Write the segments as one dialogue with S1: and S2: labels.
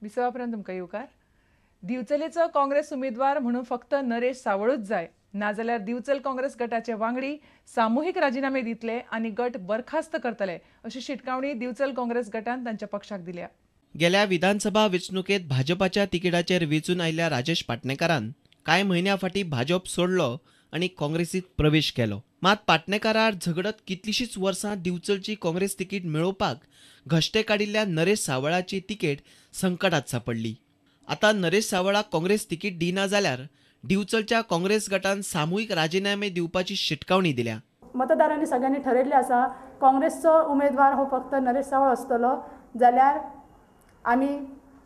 S1: विसवा उपरांत तुमकां येवकार. दिवचलेचो काँग्रेस उमेदवार म्हणून फक्त नरेश सावळूच जाय, नाजाल्यार दिवचल काँग्रेस गटाचे वांगडी सामुहीक राजिनामे दितले आनी गट बरखास्त करतले अशी शिटकावणी दिवचल काँग्रेस गटान तांच्या पक्षाक दिल्या.
S2: गेल्या विधानसभा वेंचणुकेंत भाजपाच्या तिकिटाचेर वेंचून आयिल्ल्या राजेश पाटणेकारान कांय म्हयन्यां फाटीं भाजप सोडलो आनी काँग्रेसीत प्रवेश केलो. मात पाटणेकाराआड झगडत कितलीशींच वर्सां दिवचलची काँग्रेस तिकीट मेळोवपाक घश्टे काडिल्ल्या नरेश सावळाची तिकेट संकटात सांपडली. आतां नरेश सावळाक काँग्रेस तिकीट दिना जाल्यार दिवचलच्या काँग्रेस गटान सामुहीक राजिनामे दिवपाची शिटकावणी दिल्या.
S3: मतदारांनी सगळ्यांनी ठरयल्लें आसा, काँग्रेसचो उमेदवार हो फक्त नरेश सावळ आसतलो जाल्यार आमी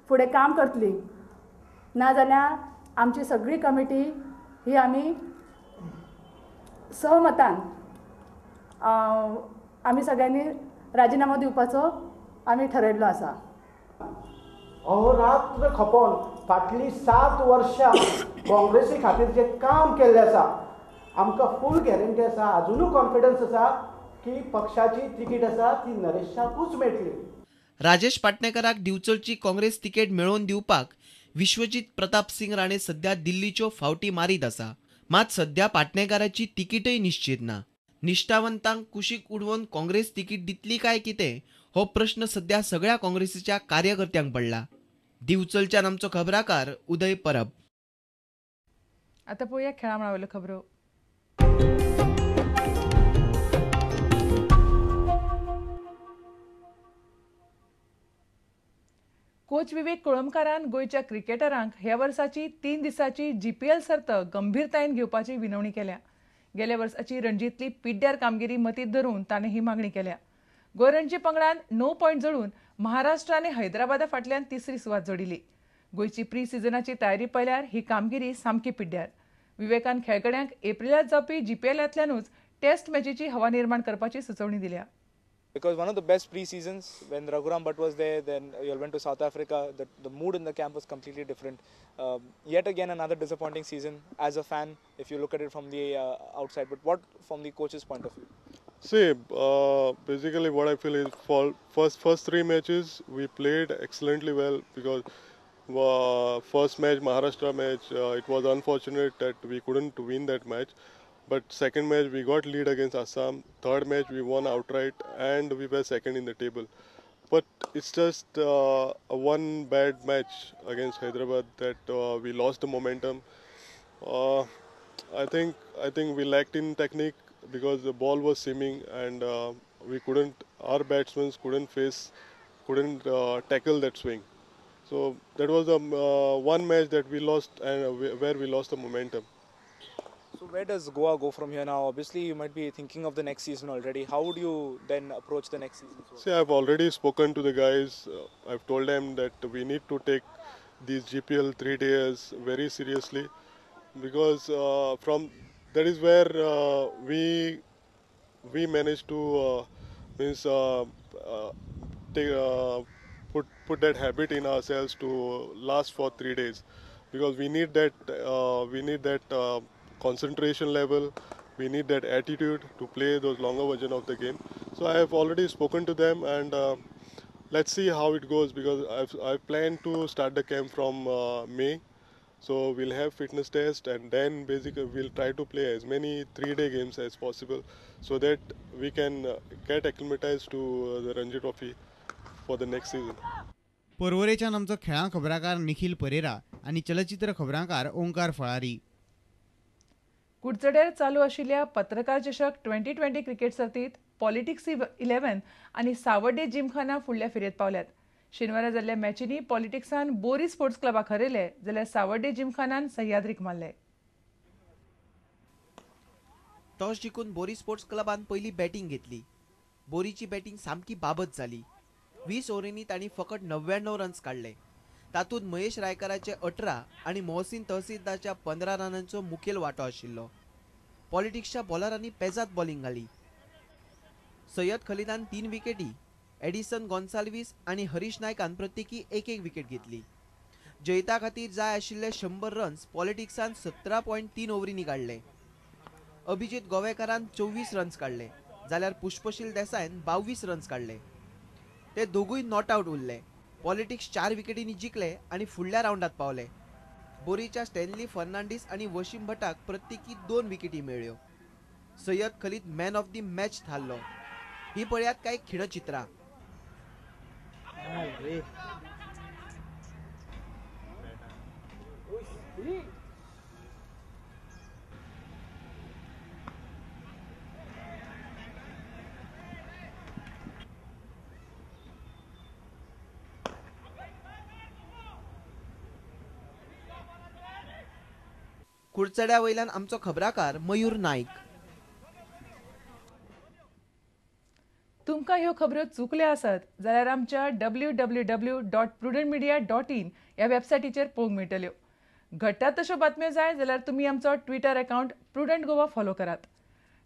S3: फुडें काम करतली, नाजाल्यार आमची सगळी कमिटी ही आमी सहमतान आमी सगळ्यांनी राजिनामो दिवपाचो आमी ठरयल्लो आसा.
S4: अहोरात्र खपोवन फाटलीं 7 वर्सां काँग्रेसी खातीर जें काम केल्लें आसा, आमकां फूल गॅरंटी आसा, आजुनूय कॉन्फिडन्स आसा की पक्षाची तिकीट आसा ती नरेशाकूच मेळटली.
S2: राजेश पाटणेकाराक दिवचलची काँग्रेस तिकेट मेळोवन दिवपाक विश्वजीत प्रताप सिंग राणे सध्या दिल्लीच्यो फावटी मारीत आसा. मात सध्या पाटणेकाराची तिकीटय निश्चीत ना. निश्ठावंतांक कुशीक उडोवन काँग्रेस तिकीट दितली काय कितें हो प्रश्न सध्या सगळ्या काँग्रेसीच्या कार्यकर्त्यांक पडला. दिवचलच्यान आमचो खबराकार उदय परब.
S1: आतां पळोवया खेळा मळावयल्यो खबरो. कोच विवेक कोळंबकारान गोंयच्या क्रिकेटरांक ह्या वर्साची 3 दिसांची जीपीएल सर्त गंभीरतायेन घेवपाची विनवणी केल्या. गेल्या वर्साची रणजीतली पिड्ड्यार कामगिरी मतींत धरून ताणें ही मागणी केल्या. गोंय रणजी पंगडान 9 पॉयंट जोडून महाराष्ट्र आनी हैदराबादा फाटल्यान तिसरी सुवात जोडिल्ली. गोंयची प्री सिजनाची तयारी पळयल्यार ही कामगिरी सामकी पिड्ड्यार. विवेकान खेळगड्यांक एप्रिलांत जावपी जीपीएलांतल्यानूच टेस्ट मॅचीची हवा निर्माण करपाची सुचोवणी दिल्या.
S5: Because one of the best pre-seasons, when Raghuram Bhatt was there, then you all went to South Africa, the mood in the camp was completely different. Yet again another disappointing season as a fan, if you look at it from the outside, but what from the coach's point of view?
S6: See, basically what I feel is for first 3 matches we played excellently well, because first match, Maharashtra match, it was unfortunate that we couldn't win that match. But second match we got lead against Assam, third match we won outright and we were second in the table. But it's just one bad match against Hyderabad that we lost the momentum. I think we lacked in technique because the ball was seaming and we couldn't, our batsmen couldn't tackle that swing. So that was the one match that we lost and where we lost the momentum.
S5: So where does Goa go from here now? Obviously, you might be thinking of the next season already. How would you then approach the next season?
S6: See, I've already spoken to the guys. I've told them that we need to take these GPL 3 days very seriously, because from that is where we managed to put that habit in ourselves to last for 3 days, because we need that concentration level, we need that attitude to play those longer version of the game. So I have already spoken to them, and let's see how it goes, because I plan to start the camp from May. So we'll have fitness test, and then basically we'll try to play as many 3-day games as possible, so that we can get acclimatized to the Ranji Trophy for the next season.
S7: पर्वरेच्यान आमचो खेळां खबराकार निखिल परेरा आनी चलचित्र खबराकार ओंकार फळारी.
S1: कुडचड्यार चालू आशिल्ल्या पत्रकार चषक 2020 cricket सर्तीत पॉलिटिक्स 11 आनी सावर्डे जिमखाना फुडल्या फेरयेंत पावल्यात. शेनवारा जाल्ल्या मॅचींनी पॉलिटिक्सान बोरी स्पोर्ट्स क्लबाक हरयले जाल्यार सावर्डे जिमखानान सह्याद्रीक मारले.
S2: टॉस जिखून बोरी स्पोर्ट्स क्लबान पयली बॅटींग घेतली. बोरीची बॅटींग सामकी बाबत जाली. 20 ओव्हरींनी तांणी फकत 99 रन्स काडले. तातूंत महेश रायकाराचे 18 आनी मोहसिन तहसीलदारच्या 15 रनांचो मुखेल वांटो आशिल्लो. पॉलिटिक्सच्या बॉलरांनी पेजात बॉलिंग घाली. सय्यद खलीदान 3 विकेटी, एडिसन गोन्साल्वीस आनी हरीश नायकान प्रत्येकी 1-1 विकेट घेतली. जैता खातीर जाय आशिल्ले 100 रन्स पॉलिटिक्सान 17.3 ओव्हरींनी काडले. अभिजीत गोवेकारान 24 रन्स काडले जाल्यार पुष्पशील देसायन 22 रन्स काडले. ते दोगूय not out उरले. पॉलिटिक्स 4 विकेटींनी जिखले आनी फुडल्या रावंडात पावले. बोरीच्या स्टॅनली फर्नांडीस आनी वशीम भटाक प्रत्येकी 2 विकेटी मेळ्ळ्यो. Syed Khalid man of the match थारलो. ही पळयात कांय खिणचित्रां. कुडचड्या वयल्यान आमचो खबराकार मयूर नाईक.
S1: तुमकां ह्यो खबऱ्यो चुकल्या आसत जाल्यार आमच्या www.prudentmedia.in ह्या वेबसायटीचेर पळोवंक मेळटल्यो. घडटात तश्यो बातम्यो जाय जाल्यार तुमी आमचो Twitter account Prudent Goa follow करात.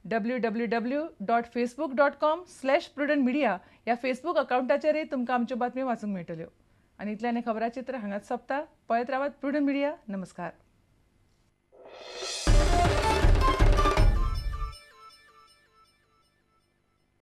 S1: www.facebook.com/prudentmedia ह्या फेसबूक अकावंटाचेरय तुमकां आमच्यो बातम्यो वाचूंक मेळटल्यो. आनी इतल्यान खबराचित्र हांगाच सोंपता. पळयत रावात प्रुडंट मिडिया. नमस्कार.